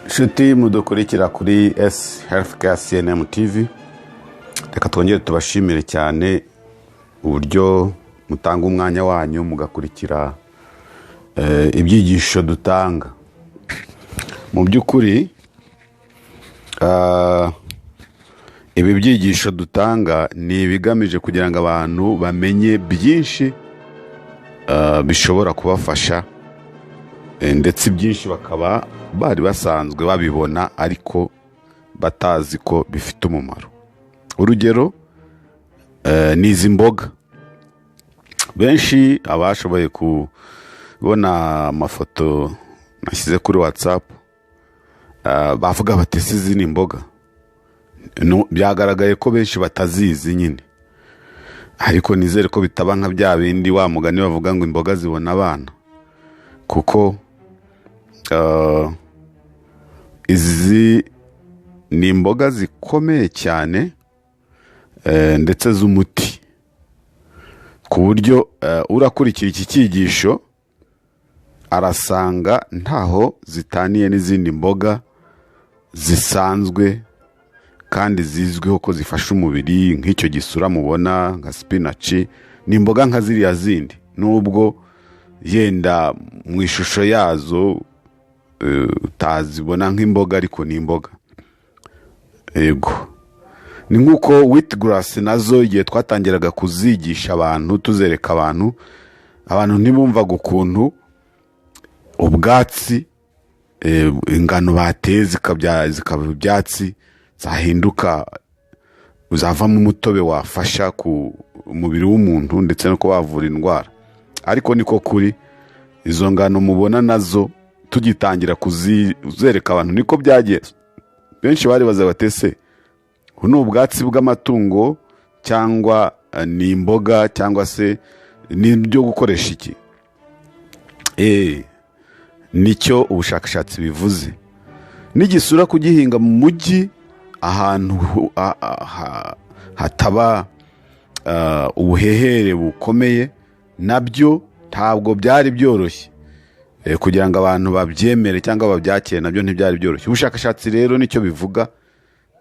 Inshuti mudukurikira kuri S Health CNM TV, reka twongere tubashimire cyane uburyo mutanga umwanya wanyu mugakurikira ibyigisho dutanga. Mu by'ukuri, ibi byigisho dutanga ni ibigamije kugira ngo abantu bamenye byinshi bishobora kubafasha, ndetse byinshi bakaba bari basanzwe babibona ariko batazi ko bifite umumaro. Urugero, ni izi mboga. Benshi abashoboye kubona amafoto nashyize kuri WhatsApp bavuga bati: "Ese izi ni imboga?" No, byagaragaye ko benshi batazizi nyine, ariko nizere ko bitaba nka bya bindi wa mugani bavuga ngo imboga zibona abana, kuko izi ni imboga zikomeye cyane, ndetse z'umuti, ku buryo urakurikira iki cyigisho arasanga ntaho zitaniye n'izindi mboga zisanzwe kandi zizwiho ko zifasha umubiri, nk'icyo gisura mubona nka spinach. Ni imboga nka ziriya zindi, nubwo yenda mu ishusho yazo utazibona nk'imboga, ariko ni imboga. Yego, ni nk'uko wheatgrass nazo, igihe twatangiraga kuzigisha abantu, tuzereka abantu, abantu ntibumvaga ukuntu ubwatsi, ingano bateye zikaba ibyatsi, zahinduka zavamo umutobe wafasha ku mubiri w'umuntu ndetse no kuba wavura indwara. Ariko niko kuri, izo ngano mubona nazo tugitangira kuzereka abantu niko byagenze. Benshi baribaza bati: "Ese ubu ni ubwatsi bw'amatungo cyangwa ni imboga cyangwa se ni ibyo gukoresha iki?" Nicyo ubushakashatsi bivuze. N'igisura kugihinga mu mujyi, ahantu hataba ubuhehere bukomeye, nabyo ntabwo byari byoroshye. Kugira ngo abantu babyemere cyangwa babyakire, nabyo ntibyari byoroshye. Ubushakashatsi rero nicyo bivuga,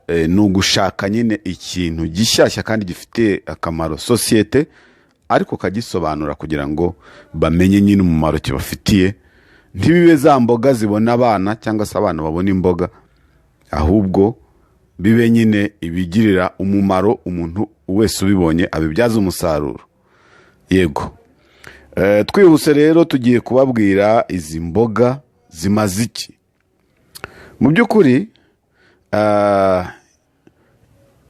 ni ugushaka nyine ikintu gishyashya kandi gifitiye akamaro sosiyete, ariko ukagisobanura kugira ngo bamenye nyine umumaro kibafitiye, ntibibe za mboga zibona abana cyangwa se abana babona imboga, ahubwo bibe nyine ibigirira umumaro umuntu wese ubibonye abibyaza umusaruro. Yego. Twihuse rero, tugiye kubabwira izi mboga zimaze iki. Mu by'ukuri,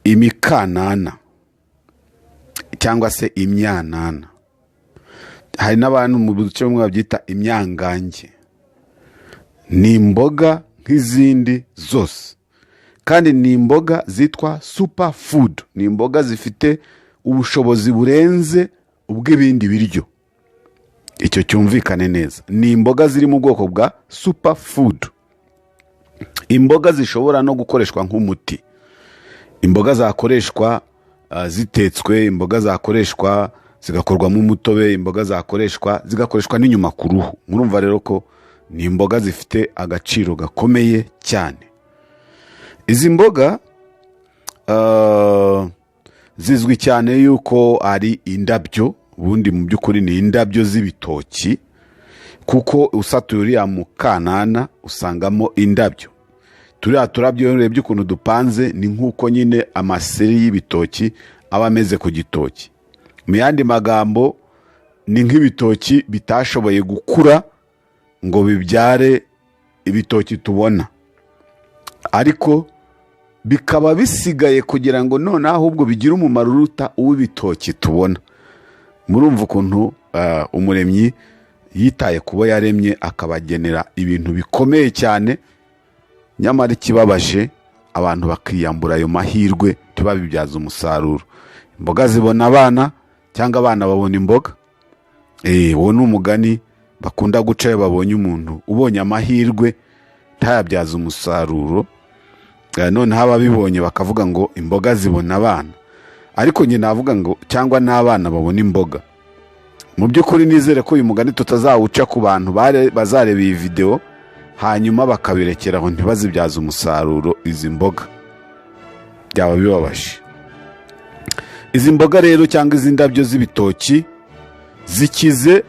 imikanana cyangwa se imyanana, hari n'abantu mu duce bamwe babyita imyangange, ni imboga nk'izindi zose, kandi ni imboga zitwa super food. Ni imboga zifite ubushobozi burenze ubw'ibindi biryo. Icyo cyumvikane neza, ni imboga ziri mu bwoko bwa super food, imboga zishobora no gukoreshwa nk'umuti, imboga zakoreshwa zitetswe, imboga zakoreshwa zigakorwamo umutobe, imboga zakoreshwa zigakoreshwa n'inyuma ku ruhu. Murumva rero ko ni imboga zifite agaciro gakomeye cyane. Izi mboga zizwi cyane yuko ari indabyo. Ubundi mu by'ukuri ni indabyo z'ibitoki, kuko usatuye uriya mukanana usangamo indabyo. Turiya turabyo iyo urebye ukuntu dupanze, ni nk'uko nyine amaseri y'ibitoki aba ameze ku gitoki. Mu yandi magambo, ni nk'ibitoki bitashoboye gukura ngo bibyare ibitoki tubona, ariko bikaba bisigaye kugira ngo noneho ahubwo bigire umumaro uruta uw'ibitoki tubona. Murumva ukuntu Umuremyi yitaye ku bo yaremye, akabagenera ibintu bikomeye cyane, nyamara ikibabaje abantu bakiyambura ayo mahirwe, ntibabibyaze umusaruro. Imboga zibona abana cyangwa abana babona imboga. Uwo ni umugani bakunda guca iyo babonye umuntu ubonye amahirwe ntayabyaze umusaruro. Noneho ababibonye bakavuga ngo imboga zibona abana, ariko njye navuga ngo cyangwa n'abana babona imboga. Mu by'ukuri nizere ko uyu mugani tutazawuca ku bantu bazareba iyi videwo. Hanyuma bakabirekeraho, ntibazibyaze umusaruro izi mboga, byaba bibabaje. Izi mboga rero cyangwa izi ndabyo z'ibitoki zikize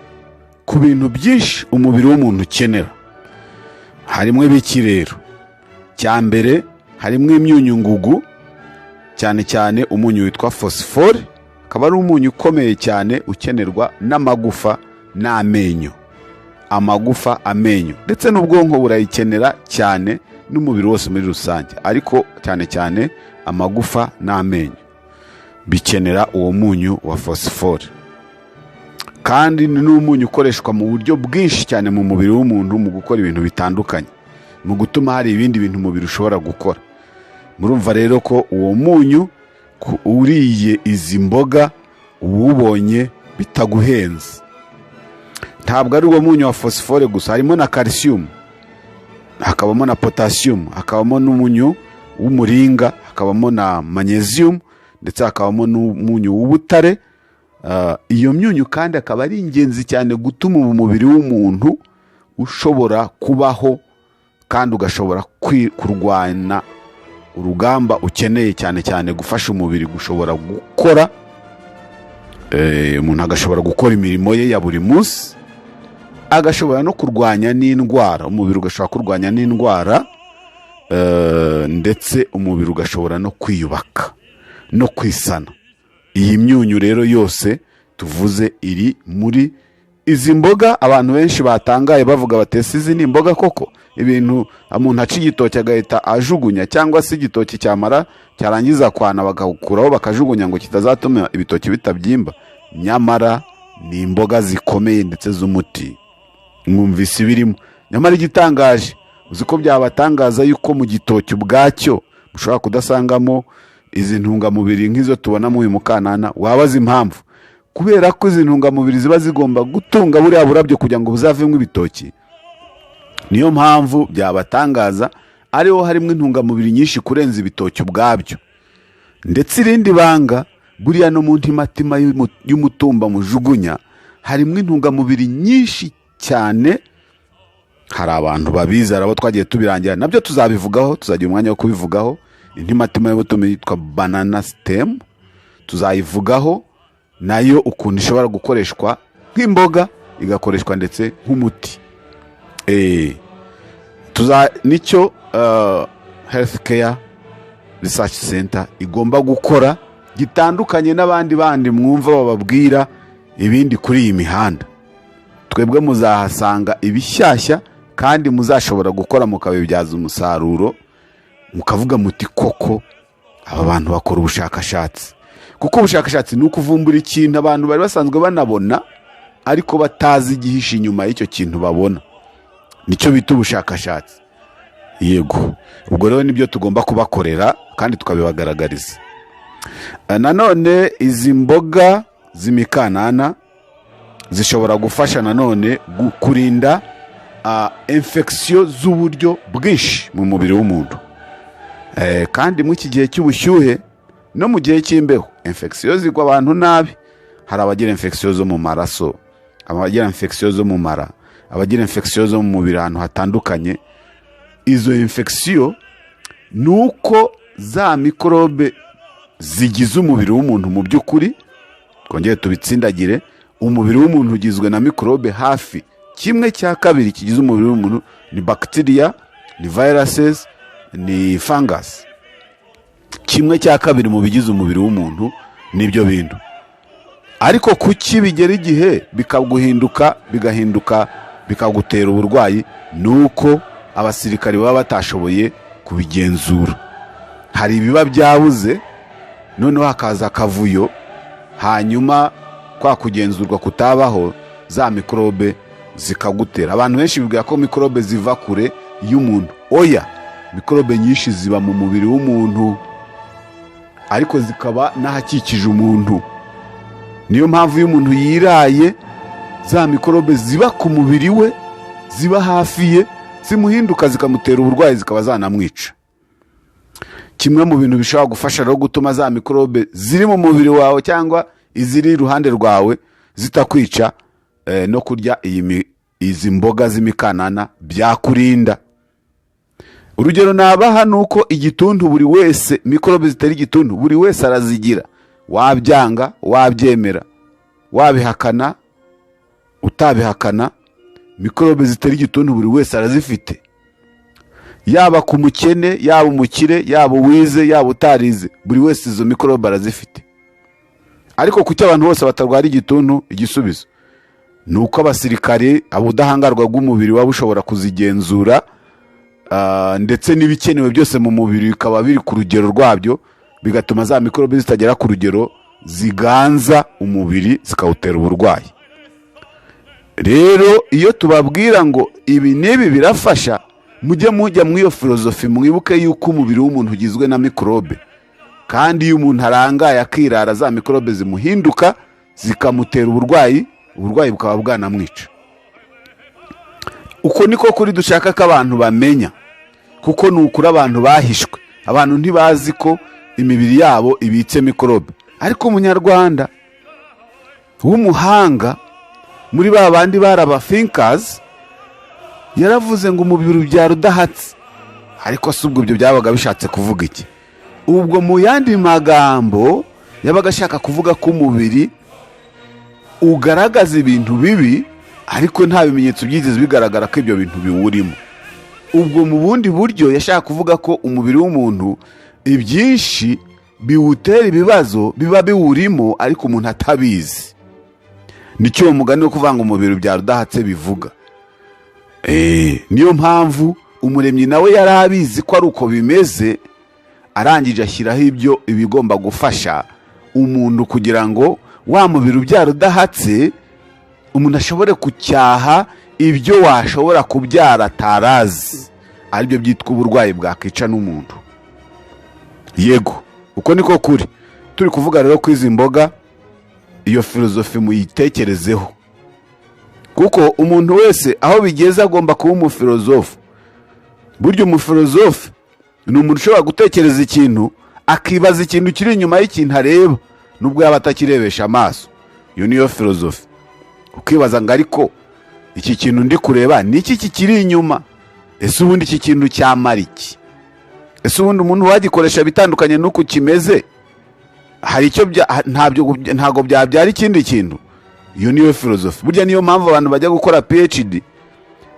ku bintu byinshi umubiri w'umuntu ukenera. Harimo ibiki rero? Cya mbere, harimo imyunyu ngugu, cyane cyane umunyu witwa phosphore, akaba ari umunyu ukomeye cyane ukenerwa n'amagufa n'amenyo. Amagufa, amenyo ndetse n'ubwonko burayikenera cyane, n'umubiri wose muri rusange, ariko cyane cyane amagufa n'amenyo bikenera uwo munyu wa phosphore. Kandi ni n'umunyu ukoreshwa mu buryo bwinshi cyane mu mubiri w'umuntu, mu gukora ibintu bitandukanye, mu gutuma hari ibindi bintu umubiri ushobora gukora. Murumva rero ko uwo munyu uriye izi mboga uwubonye bitaguhenze. Ntabwo ari uwo munyu wa phosphore gusa, harimo na calcium, hakabamo na potassium, hakabamo n'umunyu w'umuringa, hakabamo na magnesium, ndetse hakabamo n'umunyu w'ubutare. Iyo myunyu kandi akaba ari ingenzi cyane gutuma umubiri w'umuntu ushobora kubaho kandi ugashobora kurwana urugamba ukeneye, cyane cyane gufasha umubiri gushobora gukora, umuntu agashobora gukora imirimo ye ya buri munsi, agashobora no kurwanya n'indwara, umubiri ugashobora kurwanya n'indwara, ndetse umubiri ugashobora no kwiyubaka no kwisana. Iyi myunyu rero yose tuvuze iri muri izi mboga. Abantu benshi batangaye bavuga bati: "Ese izi ni imboga koko?" Ibintu umuntu aca igitoki agahita ajugunya, cyangwa se igitoki cyamara cyarangiza kwana bagakuraho bakajugunya ngo kitazatuma ibitoki bitabyimba, nyamara ni imboga zikomeye ndetse z'umuti. Mwumvise ibirimo. Nyamara igitangaje, uzi ko byabatangaza yuko mu gitoki ubwacyo mushobora kudasangamo izi ntungamubiri nk'izo tubona muri uyu mukanana? Wabaza impamvu? Kubera ko izi ntungamubiri ziba zigomba gutunga buriya burabyo kugira ngo buzavemo ibitoki. Niyo mpamvu byabatangaza ariho harimo intungamubiri nyinshi kurenza ibitoki ubwabyo. Ndetse irindi banga, buriya no mu ntimatima y'umutumba mujugunya harimo intungamubiri nyinshi cyane. Hari abantu babizi, hari abo twagiye tubirangira, nabyo tuzabivugaho, tuzagira umwanya wo kubivugaho. Intimatima y'umutumba yitwa banana stem, tuzayivugaho nayo, ukuntu ishobora gukoreshwa nk'imboga, igakoreshwa ndetse nk'umuti. Tuza nicyo Health Care Research Center igomba gukora gitandukanye n'abandi bandi mwumva bababwira ibindi kuri iyi mihanda. Twebwe muzahasanga ibishyashya kandi muzashobora gukora mukabibyaza umusaruro, mukavuga muti: "Koko aba bantu bakora ubushakashatsi." Kuko ubushakashatsi ni ukuvumbura ikintu abantu bari basanzwe banabona ariko batazi igihishe inyuma y'icyo kintu babona. Nicyo bita ubushakashatsi. Yego, ubwo rero nibyo tugomba kubakorera kandi tukabibagaragariza. Nanone izi mboga z'imikanana zishobora gufasha nanone kurinda infection z'uburyo bwinshi mu mubiri w'umuntu. Kandi muri iki gihe cy'ubushyuhe no mu gihe cy'imbeho, infection zigwa abantu nabi. Hari abagira infection zo mu maraso, abagira infection zo mu mara, abagira infection zo mu mubiri ahantu hatandukanye. Izo infection ni uko za mikorobe zigize umubiri w'umuntu. Mu by'ukuri, twongere tubitsindagire, umubiri w'umuntu ugizwe na mikorobe. Hafi kimwe cya kabiri kigize umubiri w'umuntu ni bacteria, ni viruses, ni fungus. Kimwe cya kabiri mu bigize umubiri w'umuntu nibyo bintu. Ariko kuki bigera igihe bikaguhinduka, bigahinduka bikagutera uburwayi? Ni uko abasirikari baba batashoboye kubigenzura. Hari ibiba byabuze, noneho hakaza akavuyo, hanyuma kwa kugenzurwa kutabaho, za mikorobe zikagutera. Abantu benshi bibwira ko mikorobe ziva kure y'umuntu. Oya, mikorobe nyinshi ziba mu mubiri w'umuntu, ariko zikaba n'ahakikije umuntu. Niyo mpamvu iyo umuntu yiraye, za mikorobe ziba ku mubiri we, ziba hafi ye, zimuhinduka zikamutera uburwayi, zikaba zanamwica. Kimwe mu bintu bishobora gufasha rero gutuma za mikorobe ziri mu mubiri wawe cyangwa iziri iruhande rwawe zitakwica, no kurya iyi Izi mboga z'imikanana byakurinda. Urugero nabaha ni uko igituntu, buri wese, mikorobe zitera igituntu buri wese arazigira, wabyanga wabyemera, wabihakana utabihakana, mikorobe zitera igituntu buri wese arazifite, yaba ku mukene, yaba umukire, yaba uwize, yaba utarize, buri wese izo mikorobe arazifite. Ariko kuki abantu bose batarwara igituntu? Igisubizo ni uko abasirikare, ubudahangarwa bw'umubiri buba bushobora kuzigenzura, ndetse n'ibikenewe byose mu mubiri bikaba biri ku rugero rwabyo, bigatuma za mikorobe zitagera ku rugero ziganza umubiri zikawutera uburwayi. Rero iyo tubabwira ngo ibi n'ibi birafasha, mujye mujya muri iyo filozofi, mwibuke yuko umubiri w'umuntu ugizwe na mikorobe, kandi iyo umuntu arangaye akirara, za mikorobe zimuhinduka zikamutera uburwayi, uburwayi bukaba bwanamwica. Uko niko kuri dushaka ko abantu bamenya, kuko ni ukuri abantu bahishwe. Abantu ntibazi ko imibiri yabo ibitse mikorobe. Ariko Umunyarwanda w'umuhanga muri ba bandi bari aba thinkers yaravuze ngo umubiri ubyara udahatse. Ariko si ubwo ibyo byabaga bishatse kuvuga iki? Ubwo mu yandi magambo yabaga ashaka kuvuga ko umubiri ugaragaza ibintu bibi, ariko nta bimenyetso byigeze bigaragara ko ibyo bintu biwurimo. Ubwo mu bundi buryo yashaka kuvuga ko umubiri w'umuntu ibyinshi biwutera ibibazo biba biwurimo, ariko umuntu atabizi. Nicyo uwo mugani wo kuvuga ngo umubiri ubyara udahatse bivuga. Niyo mpamvu Umuremyi nawe yari abizi ko ari uko bimeze, arangije ashyiraho ibyo ibigomba gufasha umuntu kugira ngo wa mubiri ubyara udahatse, umuntu ashobore gucyaha ibyo washobora kubyara atarazi, aribyo byitwa uburwayi bwakwica n'umuntu. Yego, uko niko kuri. Turi kuvuga rero ko izi mboga, iyo filozofi muyitekerezeho, kuko umuntu wese aho bigeze agomba kuba umufilozofu. Burya umufilozofu ni umuntu ushobora gutekereza ikintu, akibaza ikintu kiri inyuma y'ikintu areba, nubwo yaba atakirebesha amaso. Iyo niyo filozofi. Ukibaza ngo: "Ariko iki kintu ndi kureba ni iki kikiri inyuma? Ese ubundi iki kintu cyamara iki? Ese ubundi umuntu wagikoresha bitandukanye n'uku kimeze, hari icyo ntabyo, ntabwo byabyara ikindi kintu?" Iyo niyo filozofi. Burya niyo mpamvu abantu bajya gukora PhD,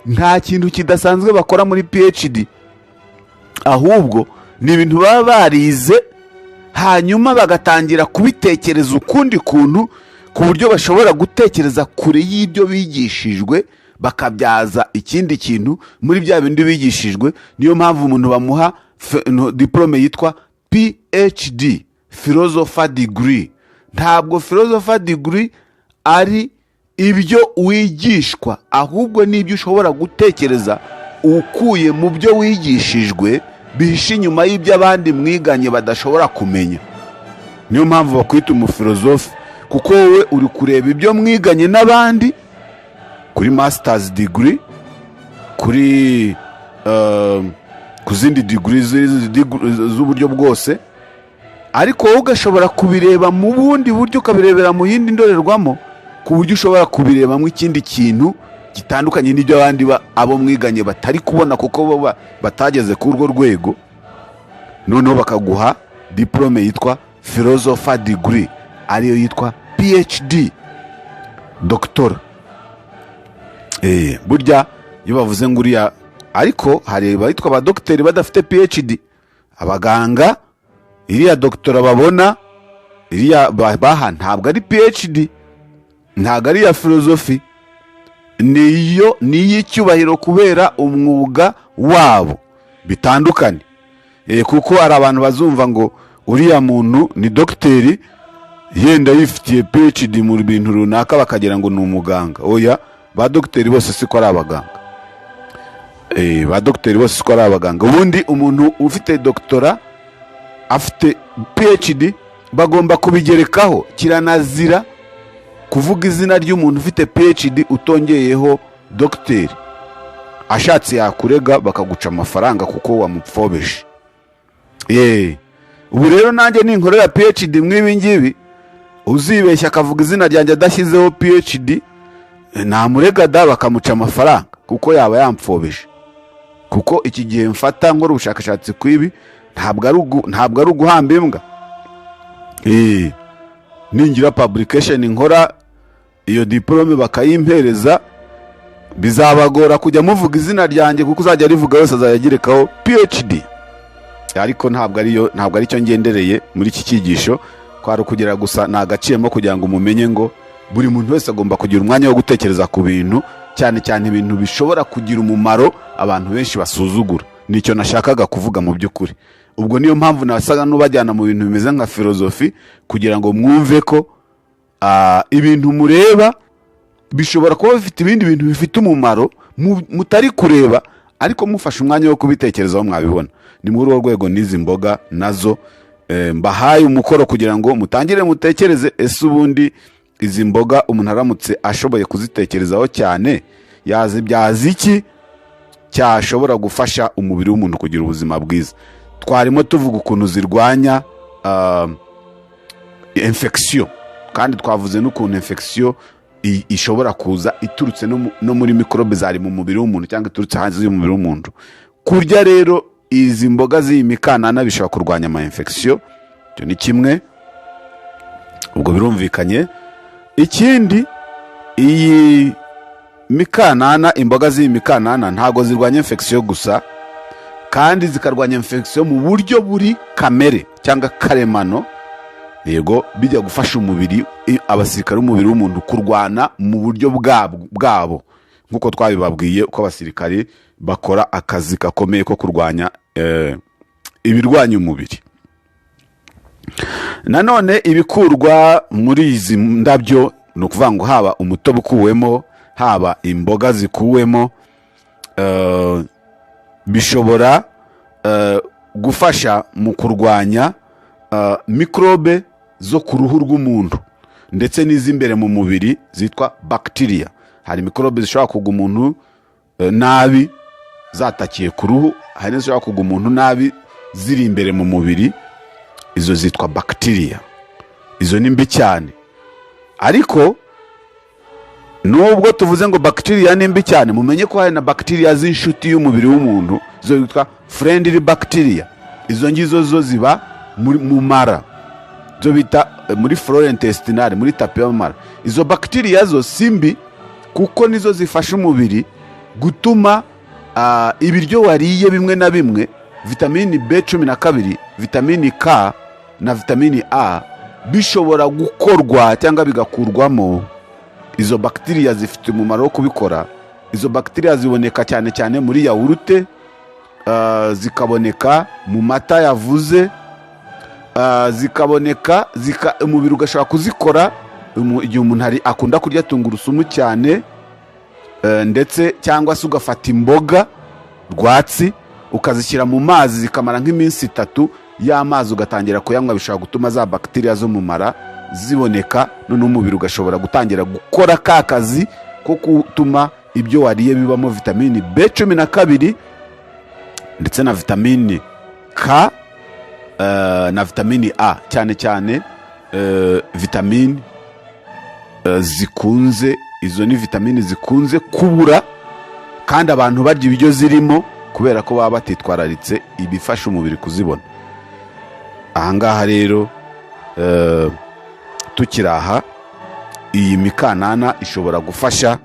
nta kintu kidasanzwe bakora muri PhD, ahubwo ni ibintu baba barize, hanyuma bagatangira kubitekereza ukundi kuntu, ku buryo bashobora gutekereza kure y'ibyo bigishijwe, bakabyaza ikindi kintu muri bya bindi bigishijwe. Niyo mpamvu umuntu bamuha no, diplôme yitwa PhD, philosopher degree. Ntabwo philosopher degree ari ibyo wigishwa, ahubwo ni ibyo ushobora gutekereza ukuye mu byo wigishijwe, bihishe inyuma y'ibyo abandi mwiganye badashobora kumenya. Niyo mpamvu bakwita umufilozofe, kuko wowe uri kureba ibyo mwiganye n'abandi kuri masters degree, kuri ku zindi degree z'uburyo bwose, ariko wowe ugashobora kubireba mu bundi buryo, ukabirebera mu yindi ndorerwamo, ku buryo ushobora kubirebamo ikindi kintu gitandukanye n'ibyo abandi abo mwiganye batari kubona, kuko bo batageze kuri urwo rwego. Noneho bakaguha diplôme yitwa philosopher degree, ariyo yitwa PhD, doctorat. Burya iyo bavuze ngo uriya, ariko hari abitwa abadogiteri badafite PhD. Abaganga, iriya doctorat babona, iriya baha, ntabwo ari PhD, ntabwo ari iya filozofi, niyo ni iy'icyubahiro kubera umwuga wabo bitandukanye. Kuko hari abantu bazumva ngo uriya muntu ni dogiteri, yenda yifitiye PhD mu bintu runaka, bakagira ngo ni umuganga. Oya, ba dogiteri bose siko ari abaganga. Ba dogiteri bose siko ari abaganga. Ubundi umuntu ufite doctorat afite PhD bagomba kubigerekaho. Kiranazira kuvuga izina ry'umuntu ufite PhD utongeyeho dogiteri. Ashatse yakurega, bakaguca amafaranga kuko wamupfobeje. Ye, ubu rero nanjye ninkorera PhD mw'ibi ngibi, uzibeshya akavuga izina ryanjye adashyizeho PhD. Namurega da, bakamuca amafaranga, kuko yaba yampfobeje. Kuko iki gihe mfata nkora ubushakashatsi ku ibi ntabwo ari uguhamba imbwa. Ningira publication nkora, iyo diplôme bakayimpereza, bizabagora kujya muvuga izina ryanjye, kuko uzajya rivuga wese azajya agerekaho PhD. Ariko ntabwo ariyo, ntabwo aricyo ngendereye muri iki cyigisho. Kwari ukugira gusa ni agaciyemo kugira ngo mumenye ngo buri muntu wese agomba kugira umwanya wo gutekereza ku bintu, cyane cyane ibintu bishobora kugira umumaro abantu benshi basuzugura. Nicyo nashakaga kuvuga mu by'ukuri. Ubwo niyo mpamvu nasaga n'ubajyana mu bintu bimeze nka filozofi, kugira ngo mwumve ko ibintu mureba bishobora kuba bifite ibindi bintu bifite umumaro mutari kureba, ariko mufashe umwanya wo kubitekerezaho mwabibona. Ni muri urwo rwego n'izi mboga nazo mbahaye umukoro kugira ngo mutangire mutekereze: ese ubundi izi mboga umuntu aramutse ashoboye kuzitekerezaho cyane, yazibyaza iki cyashobora gufasha umubiri w'umuntu kugira ubuzima bwiza? Twarimo tuvuga ukuntu zirwanya infection, kandi twavuze n'ukuntu infection ishobora kuza iturutse no muri mikorobe zari mu mubiri w'umuntu cyangwa iturutse hanze y'umubiri w'umuntu. Kurya rero izi mboga z'iyi mikanana bishobora kurwanya ama infection, icyo ni kimwe, ubwo birumvikanye. Ikindi, iyi mikanana, imboga z'iyi mikanana ntabwo zirwanya infection gusa, kandi zikarwanya infection mu buryo buri kamere cyangwa karemano. Yego, bijya gufasha umubiri, abasirikare b'umubiri w'umuntu kurwana mu buryo bwabo, nk'uko twabibabwiye uko abasirikare bakora akazi gakomeye ko kurwanya ibirwanya umubiri. Nanone ibikurwa muri izi ndabyo, ni ukuvuga ngo haba umutobe ukuwemo, haba imboga zikuwemo, bishobora gufasha mu kurwanya mikorobe zo ku ruhu rw'umuntu ndetse n'iz'imbere mu mubiri zitwa bagitiriya. Hari mikorobe zishobora kugwa umuntu nabi zatakiye ku ruhu, hari n'izishobora kugwa umuntu nabi ziri imbere mu mubiri. Izo zitwa bagitiriya, izo ni mbi cyane. Ariko nubwo tuvuze ngo bagitiriya ni mbi cyane, mumenye ko hari na bagitiriya z'inshuti y'umubiri w'umuntu, izo zitwa friendly bacteria. Izo ngizo zo ziba mu mara, zo bita muri flore intestinale, muri tapis y'amara. Izo bagitiriya zo si mbi, kuko nizo zifasha umubiri gutuma ibiryo wariye bimwe na bimwe, vitamini B12, vitamini K na vitamini A, bishobora gukorwa cyangwa bigakurwamo. Izo bagitiriya zifite umumaro wo kubikora. Izo bagitiriya ziboneka cyane cyane muri yawurute, zikaboneka mu mata yavuze, zikaboneka umubiri ugashobora kuzikora igihe umuntu akunda kurya tungurusumu cyane, ndetse cyangwa se ugafata imboga rwatsi ukazishyira mu mazi zikamara nk'iminsi 3, y'amazi ugatangira kuyanywa, bishobora gutuma za bagitiriya zo mu mara ziboneka, noneho umubiri ugashobora gutangira gukora ka kazi ko gutuma ibyo wariye bibamo vitamini B12 ndetse na vitamini K na vitamini A, cyane cyane vitamini zikunze, izo ni vitamini zikunze kubura kandi abantu barya ibiryo zirimo, kubera ko baba batitwararitse ibifasha umubiri kuzibona. Ahangaha rero tukiri aha, iyi mikanana ishobora gufasha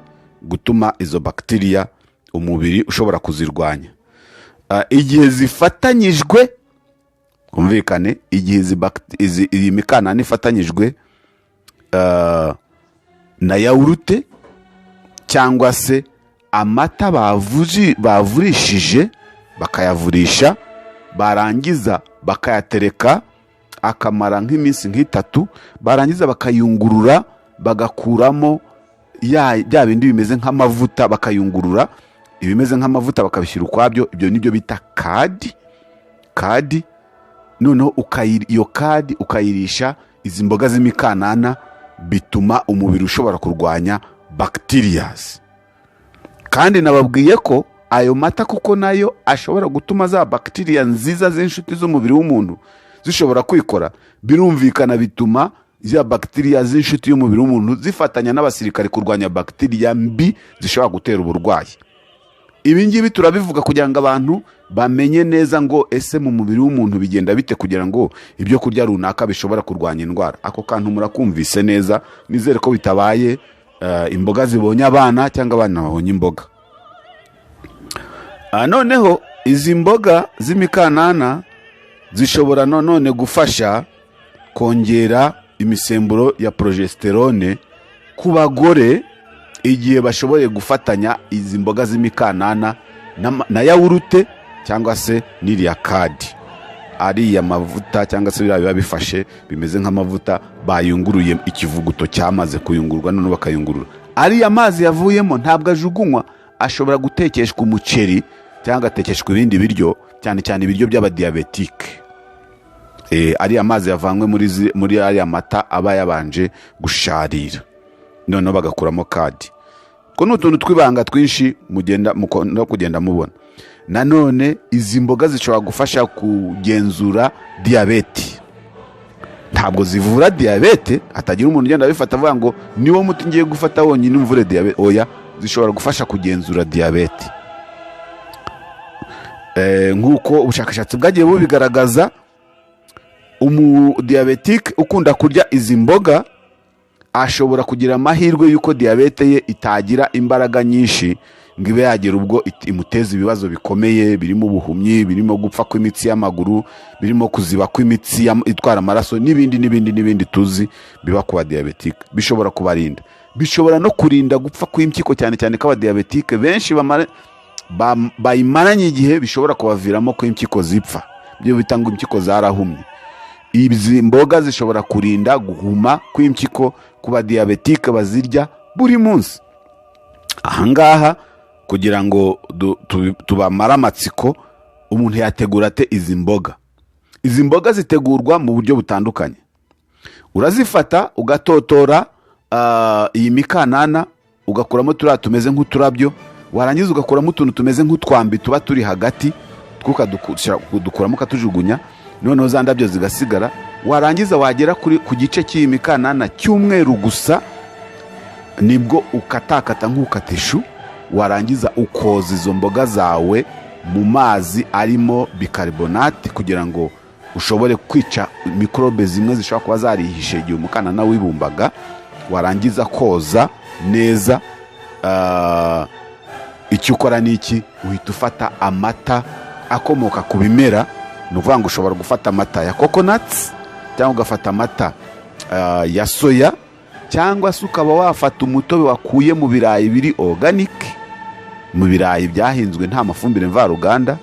gutuma izo bagitiriya umubiri ushobora kuzirwanya. Igihe zifatanyijwe, kumvikane, igihe iyi mikanana ifatanyijwe na yawurute cyangwa se amata bavurishije, bakayavurisha, barangiza bakayatereka akamara nk'iminsi nk'itatu, barangiza bakayungurura, bagakuramo bya bindi bimeze nk'amavuta, bakayungurura ibimeze nk'amavuta bakabishyira ukwabyo, ibyo nibyo bita curd. Curd noneho iyo curd ukayirisha izi mboga z'imikanana, bituma umubiri ushobora kurwanya bacterias. Kandi nababwiye ko ayo mata, kuko nayo ashobora gutuma za bagitiriya nziza z'inshuti z'umubiri w'umuntu zishobora kwikora, birumvikana bituma Ziriya bagitiriya z'inshuti y'umubiri w'umuntu zifatanya n'abasirikare kurwanya bagitiriya mbi zishobora gutera uburwayi. Ibi ngibi turabivuga kugira ngo abantu bamenye neza ngo ese mu mubiri w'umuntu bigenda bite kugira ngo ibyo kurya runaka bishobora kurwanya indwara. Ako kantu murakumvise neza? Nizere ko bitabaye imboga zibonye abana cyangwa abana babonye imboga. Noneho izi mboga z'imikanana zishobora nanone gufasha kongera imisemburo ya progesterone ku bagore igihe bashoboye gufatanya izi mboga z'imikanana na yawurute cyangwa se n'iriya curd, ariya mavuta cyangwa se biriya biba bifashe bimeze nk'amavuta bayunguruye, ikivuguto cyamaze kuyungurwa, noneho bakayungurura. Ariya mazi yavuyemo ntabwo ajugunywa, ashobora gutekeshwa umuceri cyangwa agatekeshwa ibindi biryo, cyane cyane ibiryo by'abadiyabetike. Ariya mazi yavanywe muri ariya mata aba yabanje gusharira, noneho bagakuramo curd. Utwo ni utuntu tw'ibanga twinshi mugenda mukunda kugenda mubona. Nanone izi mboga zishobora gufasha kugenzura diyabete. Ntabwo zivura diyabete, hatagira umuntu ugenda abifata avuga ngo niwo muti ngiye gufata wonyine umvure diyabete. Oya, zishobora gufasha kugenzura diyabete. Nk'uko ubushakashatsi bwagiye bubigaragaza, umudiyabetike ukunda kurya izi mboga ashobora kugira amahirwe y'uko diyabete ye itagira imbaraga nyinshi ngo ibe yagera ubwo imuteza ibibazo bikomeye, birimo ubuhumyi, birimo gupfa kw'imitsi y'amaguru, birimo kuziba kw'imitsi itwara amaraso, n'ibindi n'ibindi n'ibindi tuzi biba ku badiyabetike. Bishobora kubarinda, bishobora no kurinda gupfa kw'impyiko, cyane cyane ko abadiyabetike benshi bayimaranye igihe bishobora kubaviramo ko impyiko zipfa, ibyo bita ngo impyiko zarahumye. Izi mboga zishobora kurinda guhuma kw'impyiko ku badiyabetike bazirya buri munsi. Ahangaha kugira ngo tubamare amatsiko, umuntu yategura ate izi mboga? Izi mboga zitegurwa mu buryo butandukanye. Urazifata ugatotora iyi mikanana, ugakuramo turiya tumeze nk'uturabyo, warangiza ugakuramo utuntu tumeze nk'utwambi tuba turi hagati, ukadukuramo ukatujugunya, noneho za ndabyo zigasigara. Warangiza wagera ku gice cy'iyi mikanana cy'umweru gusa, nibwo ukatakata nk'ukata ishu. Warangiza ukoza izo mboga zawe mu mazi arimo bicarbonate kugira ngo ushobore kwica mikorobe zimwe zishobora kuba zarihishe igihe umukanana wibumbaga. Warangiza koza neza, icyo ukora ni iki? Uhita ufata amata akomoka ku bimera. Ni ukuvuga ngo ushobora gufata amata ya coconut, cyangwa ugafata amata ya soya, cyangwa se ukaba wafata umutobe wakuye mu birayi biri organic, mu birayi byahinzwe nta mafumbire mvaruganda,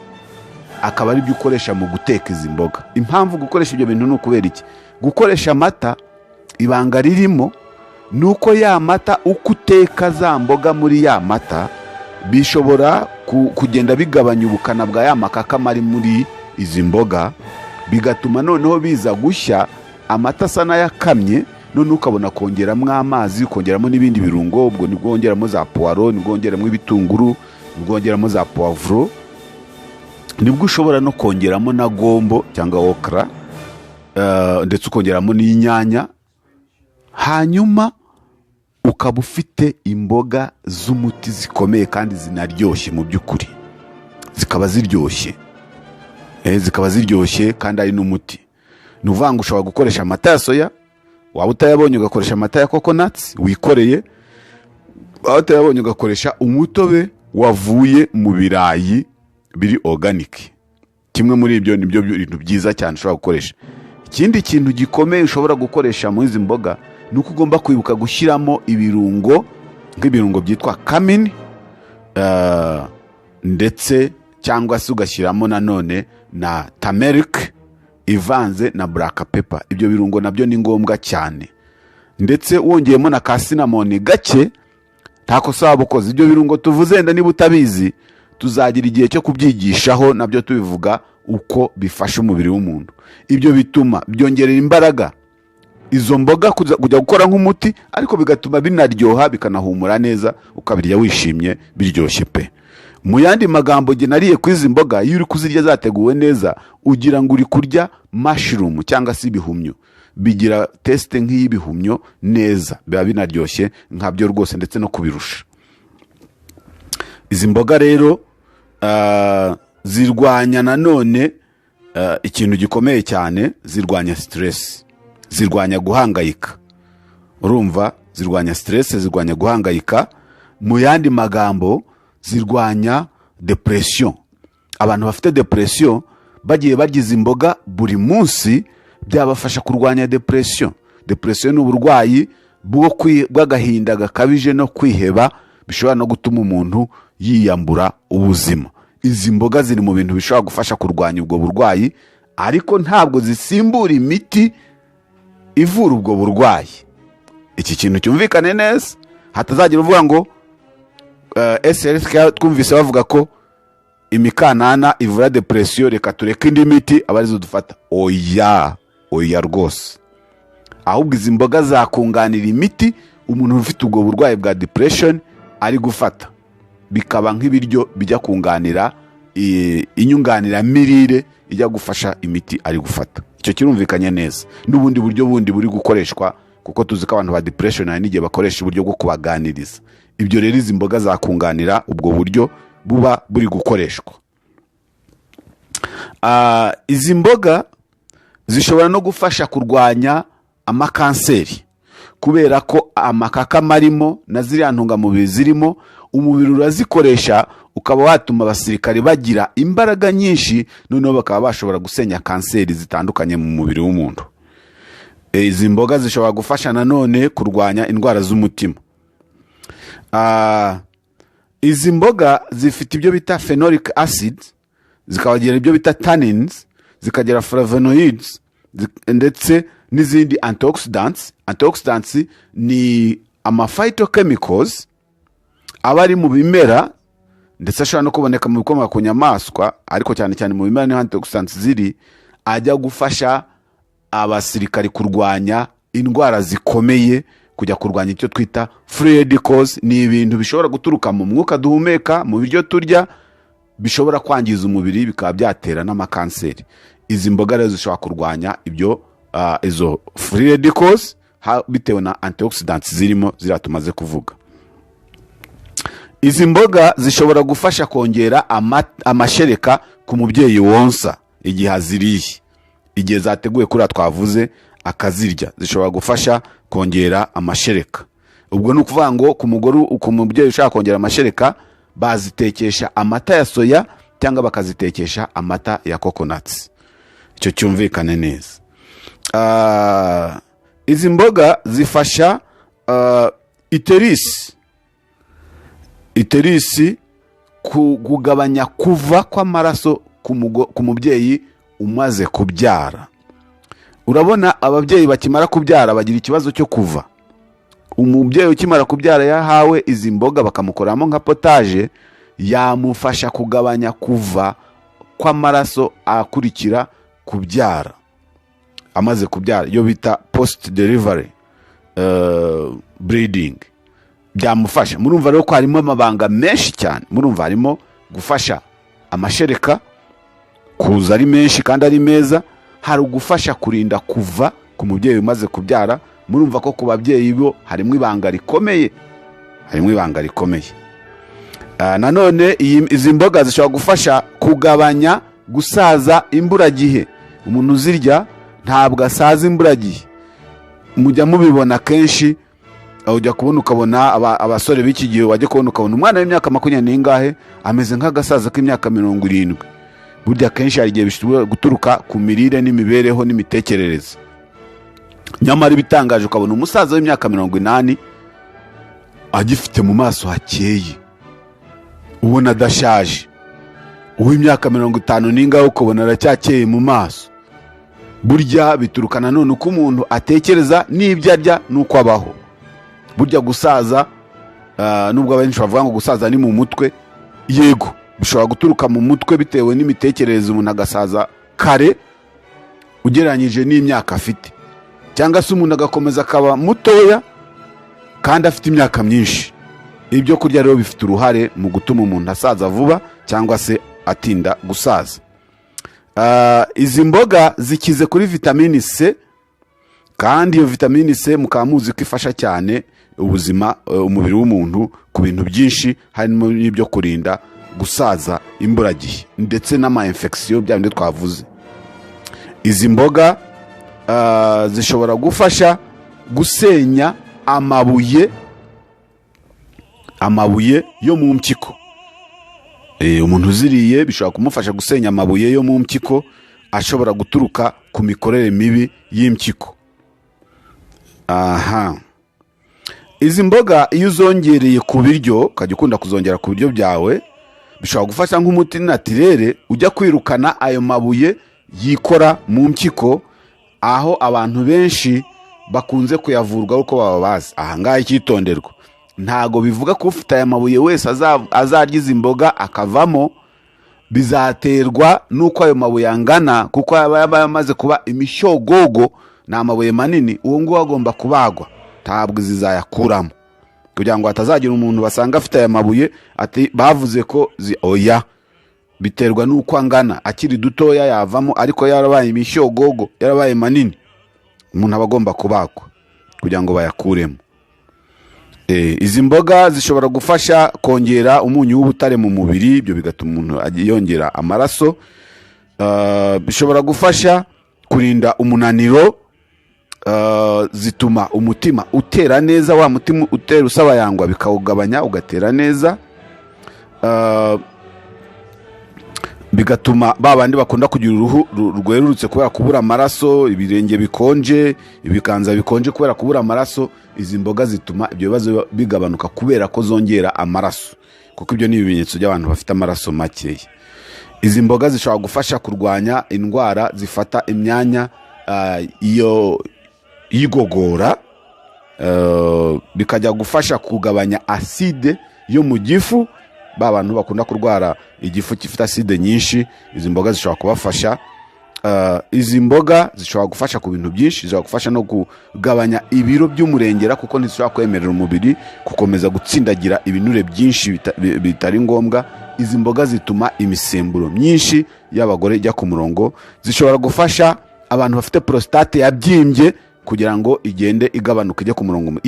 akaba ari byo ukoresha mu guteka izi mboga. Impamvu gukoresha ibyo bintu ni ukubera iki? Gukoresha amata, ibanga ririmo ni uko ya mata, uko uteka za mboga muri ya mata, bishobora kugenda bigabanya ubukana bwa ya makakama ari muri izi mboga, bigatuma noneho biza gushya amata asa n'ayakamye, noneho ukabona kongeramo amazi, ukongeramo n'ibindi birungo. Ubwo nibwo wongeramo za puwaro, nibwo wongeramo ibitunguru, nibwo wongeramo za puwavuro, nibwo ushobora no kongeramo na gombo cyangwa okra, ndetse ukongeramo n'inyanya, hanyuma ukaba ufite imboga z'umuti zikomeye kandi zinaryoshye. Mu by'ukuri zikaba ziryoshye, zikaba ziryoshye kandi ari n'umuti. Ni ukuvuga ngo ushobora gukoresha amata ya soya, waba utayabonye ugakoresha amata ya coconut wikoreye, waba utayabonye ugakoresha umutobe wavuye mu birayi biri organic. Kimwe muri ibyo nibyo bintu byiza cyane ushobora gukoresha. Ikindi kintu gikomeye ushobora gukoresha muri izi mboga ni uko ugomba kwibuka gushyiramo ibirungo, nk'ibirungo byitwa cumin, ndetse cyangwa se ugashyiramo nanone na turmeric ivanze na black pepper. Ibyo birungo nabyo ni ngombwa cyane, ndetse wongeyemo na ka cinnamon gake nta kosa waba ukoze. Ibyo birungo tuvuze, wenda niba utabizi, tuzagira igihe cyo kubyigishaho nabyo, tubivuga uko bifasha umubiri w'umuntu. Ibyo bituma byongerera imbaraga izo mboga kujya gukora nk'umuti, ariko bigatuma binaryoha, bikanahumura neza, ukabirya wishimye, biryoshye pe. Mu yandi magambo, jye nariye kuri izi mboga, iyo uri kuzirya zateguwe neza ugira ngo uri kurya mushroom cyangwa se ibihumyo. Bigira taste nk'iy'ibihumyo neza, biba binaryoshye nkabyo rwose, ndetse no kubirusha. Izi mboga rero zirwanya nanone ikintu gikomeye cyane: zirwanya stress, zirwanya guhangayika. Urumva, zirwanya stress, zirwanya guhangayika, mu yandi magambo zirwanya depression. Abantu bafite depression bagiye barya imboga buri munsi, byabafasha kurwanya depression. Depression ni uburwayi bw'agahinda gakabije no kwiheba, bishobora no gutuma umuntu yiyambura ubuzima. Izi mboga ziri mu bintu bishobora gufasha kurwanya ubwo burwayi, ariko ntabwo zisimbura imiti ivura ubwo burwayi. Iki kintu cyumvikane neza, hatazagira uvuga ngo SRK twumvise bavuga ko imikanana ivura depression, reka tureke indi miti aba arizo dufata. Oya, oya rwose. Ahubwo izi mboga zakunganira imiti umuntu ufite ubwo burwayi bwa depression ari gufata, bikaba nk'ibiryo bijya kunganira inyunganiramirire ijya gufasha imiti ari gufata. Icyo kirumvikanye neza. N'ubundi buryo bundi buri gukoreshwa, kuko tuzi ko abantu ba depression hari n'igihe bakoresha uburyo bwo kubaganiriza. Ibyo rero izi mboga zakunganira ubwo buryo buba buri gukoreshwa. Izi mboga zishobora no gufasha kurwanya amakanseri, kubera ko amakakama arimo na ziriya ntungamubiri zirimo, umubiri urazikoresha, ukaba watuma abasirikare bagira imbaraga nyinshi, noneho bakaba bashobora gusenya kanseri zitandukanye mu mubiri w'umuntu. Izi mboga zishobora gufasha nanone kurwanya indwara z'umutima. Izi mboga zifite ibyo bita phenolic acid, zikagira ibyo bita tannins, zikagira flavonoids, ndetse n'izindi antioxidants. Antioxidants ni ama phytochemicals aba ari mu bimera, ndetse ashobora no kuboneka mu bikomoka ku nyamaswa, ariko cyane cyane mu bimera niho antioxidants ziri, ajya gufasha abasirikari kurwanya indwara zikomeye, kujya kurwanya icyo twita free radicals. Ni ibintu bishobora guturuka mu mwuka duhumeka, mu biryo turya, bishobora kwangiza umubiri, bikaba byatera n'amakanseri. Izi mboga rero zishobora kurwanya ibyo, izo free radicals, bitewe na antioxidants zirimo, ziriya tumaze kuvuga. Izi mboga zishobora gufasha kongera amashereka ku mubyeyi wonsa igihe aziriye, igihe zateguwe kuriya twavuze akazirya, zishobora gufasha kongera amashereka. Ubwo ni ukuvuga ngo ku mugore, ku mubyeyi ushaka kongera amashereka, bazitekesha amata ya soya cyangwa bakazitekesha amata ya coconuts. Icyo cyumvikane neza. Izi mboga zifasha uterus kugabanya kuva kw'amaraso ku mubyeyi umaze kubyara. Urabona ababyeyi bakimara kubyara bagira ikibazo cyo kuva. Umubyeyi ukimara kubyara yahawe izi mboga bakamukoramo nka potage, yamufasha kugabanya kuva kw'amaraso akurikira kubyara, amaze kubyara, iyo bita post delivery bleeding, byamufasha. Murumva rero ko harimo amabanga menshi cyane. Murumva harimo gufasha amashereka kuza ari menshi kandi ari meza, hari ugufasha kurinda kuva ku mubyeyi umaze kubyara. Murumva ko ku babyeyi bo harimo ibanga rikomeye, harimo ibanga rikomeye. Nanone izi mboga zishobora gufasha kugabanya gusaza imburagihe. Umuntu uzirya ntabwo asaza imburagihe. Mujya mubibona kenshi, aho ujya kubona ukabona abasore b'iki gihe, wajya kubona ukabona umwana w'imyaka 20 n'ingahe ameze nk'agasaza k'imyaka 70. Burya kenshi hari igihe bishobora guturuka ku mirire n'imibereho n'imitekerereze. Nyamara ibitangaje, ukabona umusaza w'imyaka 80 agifite mu maso hakeye, ubona adashaje. Uw'imyaka 50 n'ingahe ukabona aracyakeye mu maso. Burya bituruka nanone uko umuntu atekereza n'ibyo arya n'uko abaho. Burya gusaza, nubwo abenshi bavuga ngo gusaza ni mu mutwe, yego bishobora guturuka mu mutwe bitewe n'imitekerereze, umuntu agasaza kare ugereranyije n'imyaka afite, cyangwa se umuntu agakomeza akaba mutoya kandi afite imyaka myinshi. Ibyo kurya rero bifite uruhare mu gutuma umuntu asaza vuba cyangwa se atinda gusaza. Izi mboga zikize kuri vitamini C. Kandi iyo vitamini C mukaba muzi ko ifasha cyane ubuzima, umubiri w'umuntu ku bintu byinshi, harimo n'ibyo kurinda gusaza imburagihe ndetse n'ama infection, bya bindi twavuze. Izi mboga zishobora gufasha gusenya amabuye yo mu mpyiko. Umuntu uziriye bishobora kumufasha gusenya amabuye yo mu mpyiko ashobora guturuka ku mikorere mibi y'impyiko. Aha, izi mboga iyo uzongereye ku biryo, ukajya ukunda kuzongera ku biryo byawe, bishobora gufasha nk'umuti naturel ujya kwirukana ayo mabuye yikora mu mpyiko, aho abantu benshi bakunze kuyavurwa uko baba bazi. Aha ngaha icyitonderwa: ntago bivuga ko ufite aya mabuye wese azarya izi mboga akavamo. Bizaterwa n'uko ayo mabuye angana, kuko yaba yamaze kuba imishyogogo, ni amabuye manini, uwo nguwo agomba kubagwa, ntabwo izi zayakuramo. Kugira ngo hatazagira umuntu basanga afite aya mabuye ati bavuze ko oya, biterwa n'uko angana. Akiri dutoya yavamo, ariko yarabaye imishyogogo, yarabaye manini, umuntu aba agomba kubagwa kugira ngo bayakuremo. Izi mboga zishobora gufasha kongera umunyu w'ubutare mu mubiri, ibyo bigatuma umuntu yongera amaraso. Bishobora gufasha kurinda umunaniro. Zituma umutima utera neza, wa mutima utera usabayangwa bikawugabanya ugatera neza. Bigatuma ba bandi bakunda kugira uruhu rwerurutse kubera kubura amaraso, ibirenge bikonje, ibiganza bikonje kubera kubura amaraso, izi mboga zituma ibyo bibazo bigabanuka kubera ko zongera amaraso, kuko ibyo ni ibimenyetso by'abantu bafite amaraso makeya. Izi mboga zishobora gufasha kurwanya indwara zifata imyanya iyo y'igogora, bikajya gufasha kugabanya acide yo mu gifu. Ba bantu bakunda kurwara igifu gifite acide nyinshi, izi mboga zishobora kubafasha. Izi mboga zishobora gufasha ku bintu byinshi. Zishobora gufasha no kugabanya ibiro by'umurengera, kuko ntizishobora kwemerera umubiri gukomeza gutsindagira ibinure byinshi bitari ngombwa. Izi mboga zituma imisemburo myinshi y'abagore ijya ku murongo. Zishobora gufasha abantu bafite prostate yabyimbye kugira ngo igende igabanuka, ijye ku murongo.